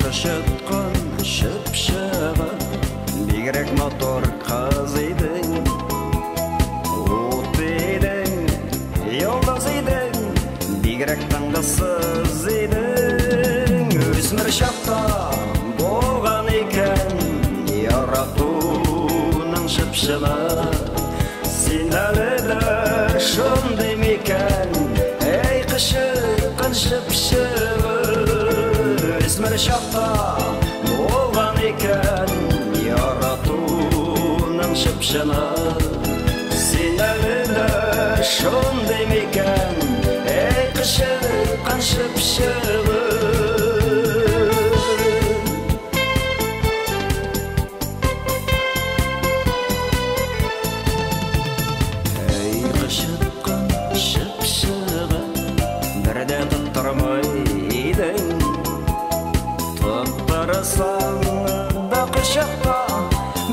Кычыткан чыпчыгы, бигрәк матур кыз идең. Ут идең, йолдыз идең, бигрәк тынгысыз идең. Үсмер чакта булган икән яратуның чып-чыны. Син әле дә шундый микән, әй кычыткан чыпчыгы? Үсмер чакта булган икән яратуның чып-чыны. Син әле дә шундый микән, әй кычыткан чыпчыгы? Әй кычыткан чыпчыгы, бер дә тоттырмый идең. Тоттырсаң да кочакта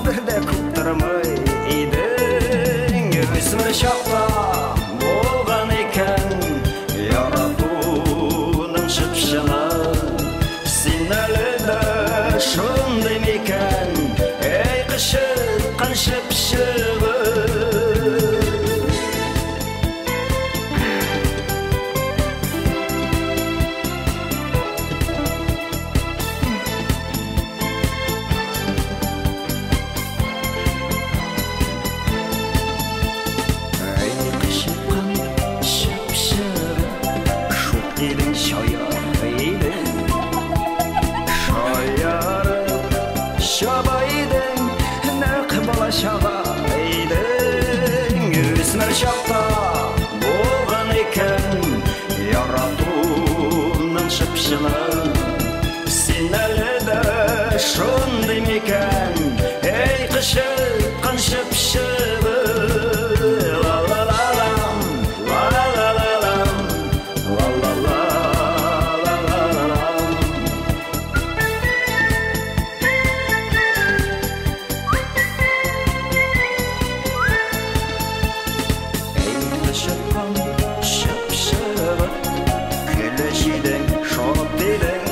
бер дә күптырмый идең. Үсмер чакта булган икән яратуның чып-чыны. Син әле дә шундый микән, әй кычыткан чыпчыгы? Әй кычыткан чыпчыгы, шук идең, чая идең. Шаярып чаба идең, нәкъ бала чага идең. Үсмер чакта булган икән яратуның чып-чыны. Син әле дә шундый микән, әй кычыткан чыпчыгы? Ла-ла-ла-лам, ла-ла-ла-лам, ла-ла-ла-ла-ла-ла-лам. Әй кычыткан чыпчыгы, көләч идең, шат идең.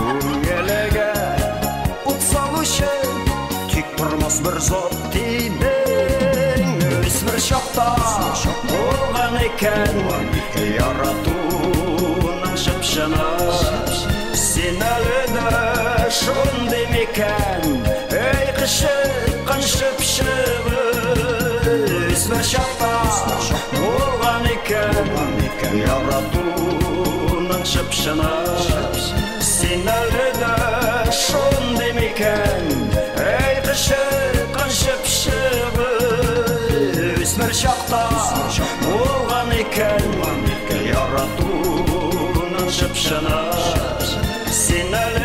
Күңелгә ут салучы тик тормас бер зат идең. Үсмер чакта булган икән яратуның чып-чыны. Син әле дә шундый микән, әй кычыткан чыпчыгы? Үсмер чакта булган икән яратуның чып-чыны. Син әле дә шундый микән, әй кычыткан чыпчыгы? Үсмер чакта булган икән яратуның чып-чыны. Син әле